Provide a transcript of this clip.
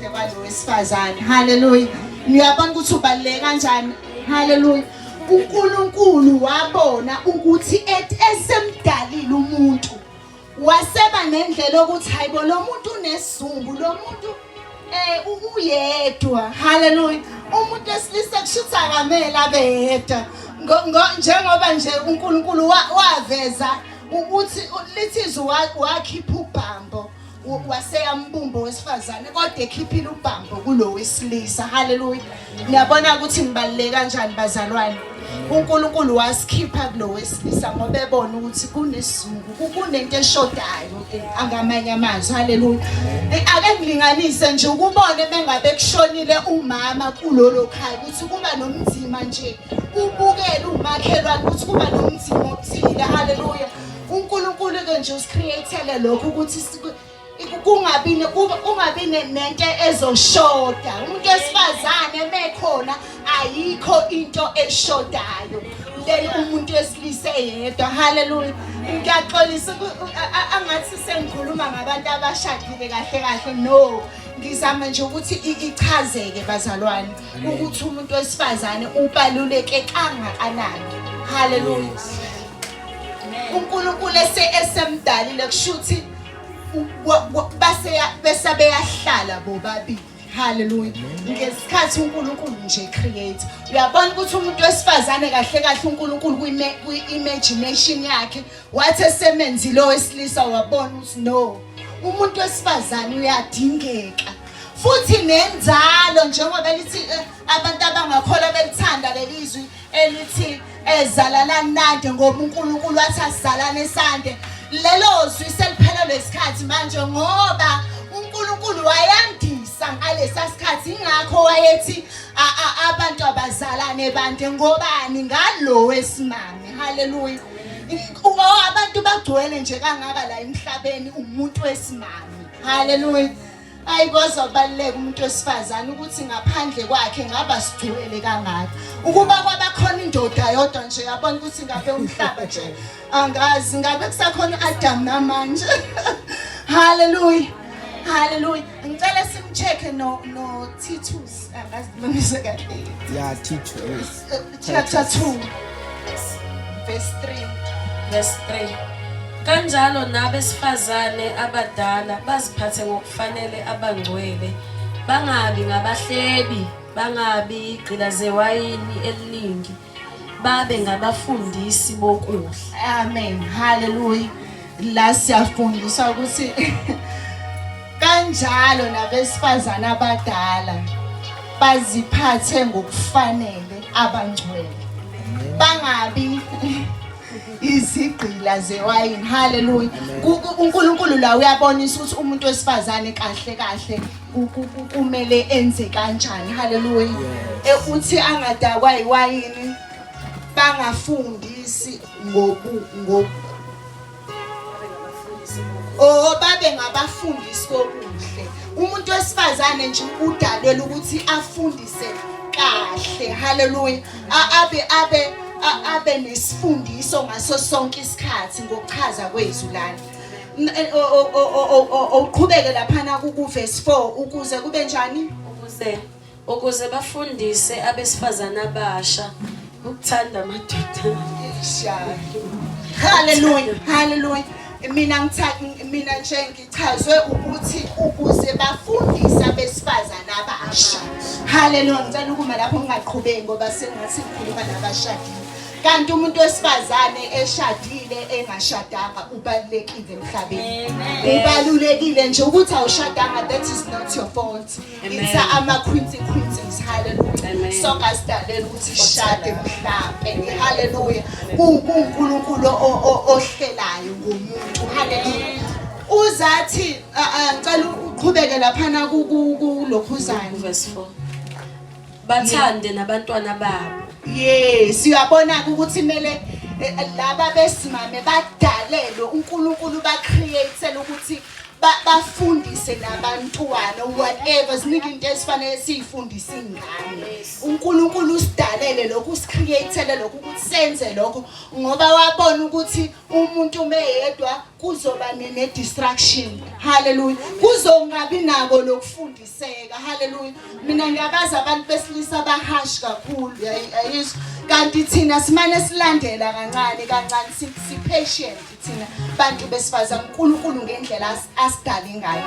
ngaphandle kwalo wesifazane. Haleluya. Niyabona ukuthi ubaluleke kanjani. Haleluya. UNkulunkulu wabona ukuthi esemdalile umuntu waseba nendlela yokuthi hayibo lo muntu unesizungu, lo muntu uyedwa. Haleluya. Umuntu esilisa kushuthi akamele abe yedwa. Njengoba nje uNkulunkulu waveza ukuthi lithi izwi wakhipha ubhambo waseyambumbo wesifazane kodwa ekhiphile ubhambo kulo wesilisa. Haleluya. Niyabona ukuthi ngibaluleke kanjani bazalwane. UNkulunkulu wasikhipha kulo wesilisa ngoba ebona ukuthi kunesizungu, kunento eshodayo angamanye amazwi. Haleluya. Ake ngilinganise nje ukubone bengabe kushonile umama kulolo khaya ukuthi kuba nomzima nje, ubukele umakhelwane ukuthi kuba nomzima othile. Haleluya. uNkulunkulu ke nje usicreatele lokho ukuthi kungabi nento ezoshoda. Umuntu wesifazane mekhona ayikho into eshodayo, then umuntu wesilisa eyedwa. Haleluya. Ngiyaxolisa angathi sengikhuluma ngabantu abashadile kahle kahle, no, ngizama nje ukuthi ichazeke bazalwane ukuthi umuntu wesifazane ubaluleke kangakanani. Haleluya. uNkulunkulu esemdalile kushuthi base bese beyahlala bobabili. Haleluya. Ngesikhathi uNkulunkulu nje create, uyabona ukuthi umuntu wesifazane kahle kahle uNkulunkulu kwi-imagination yakhe wathi esemenzile owesilisa wabona ukuthi no, umuntu wesifazane uyadingeka futhi nenzalo, njengoba lithi abantu abangakholwa belithanda leli zwi elithi ezalalani nande, ngoba uNkulunkulu wathi asizalane sande. Lelo zwi seliphelelwe isikhathi manje ngoba uNkulunkulu wayandisa ngalesa sikhathi, ingakho wayethi abantu abazalane bande. Ngobani? Ngalo wesimame. Haleluya. Abantu bagcwele nje kangaka la emhlabeni umuntu wesimame. Haleluya. Ayi kozobaluleka umuntu wesifazane ukuthi ngaphandle kwakhe ngaba sigcwele kangaka. Ukuba kwabakhona indoda yodwa nje, yabona ukuthi ngabe umhlaba nje angazi ngabe kusakhona uAdam namanje. Hallelujah. Hallelujah. Ngicela simcheck no Titus, angazi noma kahle. Yeah, Titus. Chapter 2 verse 3. Verse 3. Kanjalo nabesifazane abadala baziphathe ngokufanele abangcwele, bangabi ngabahlebi, bangabi igqila zewayini eliningi, babe ngabafundisi bokuhle. Amen. Hallelujah. La siyafundiswa ukuthi kanjalo nabesifazane abadala baziphathe ngokufanele abangcwele, bangabi izigqila zewayini. Haleluya. UNkulunkulu la uyabonisa ukuthi umuntu wesifazane kahle kahle kumele enze kanjani. Haleluya. Uthi angadakwa yiwayini, bangafundisi ngobu ngo Oh, babe ngabafundisi kokuhle. Umuntu wesifazane nje udalelwe ukuthi afundise kahle. Haleluya. Abe nesifundiso ngaso sonke isikhathi ngokuchaza kwezwi lana. Uqhubeke laphana ku verse 4 ukuze kube njani? Ukuze bafundise abesifazane abasha ukuthanda amadoda. Hallelujah, hallelujah. Mina mina nje ngichazwe ukuthi ukuze bafundise abesifazane abasha. Hallelujah. Ngicela ukuma lapho ngingaqhubeki ngoba sengathi ngikhuluma nabashadile. Kanti umuntu wesifazane eshadile engashadanga ubalulekile emhlabeni. Ubalulekile nje ukuthi awushadanga, that is not your fault. It's ama consequences. Hallelujah. Sonke asidalele ukuthi sishade mhlampe. Hallelujah. KuNkulunkulu ohlelayo ngomuntu. Hallelujah. Uzathi ngicela uqhubeke laphana kulokhuzana. Verse 4. Bathande nabantwana babo. Yes, uyabona ukuthi kumele laba besimame badalelwe uNkulunkulu, ba create ukuthi Bafundise nabantwana whatever, ziningi into esifanele siyifundise ingane. uNkulunkulu usidalele lokho, usicreatele lokho ukuthi senze lokho, ngoba wabona ukuthi umuntu meyedwa kuzoba ne-distraction. Haleluya. Kuzongabi nako lokufundiseka. Haleluya. Mina ngiyabazi abantu besilisa bahash kakhulu, ayizwa. Kanti thina simane silandela kancane kancane, si patient thina bantu besifazane, uNkulunkulu ngendlela asidale ngayo.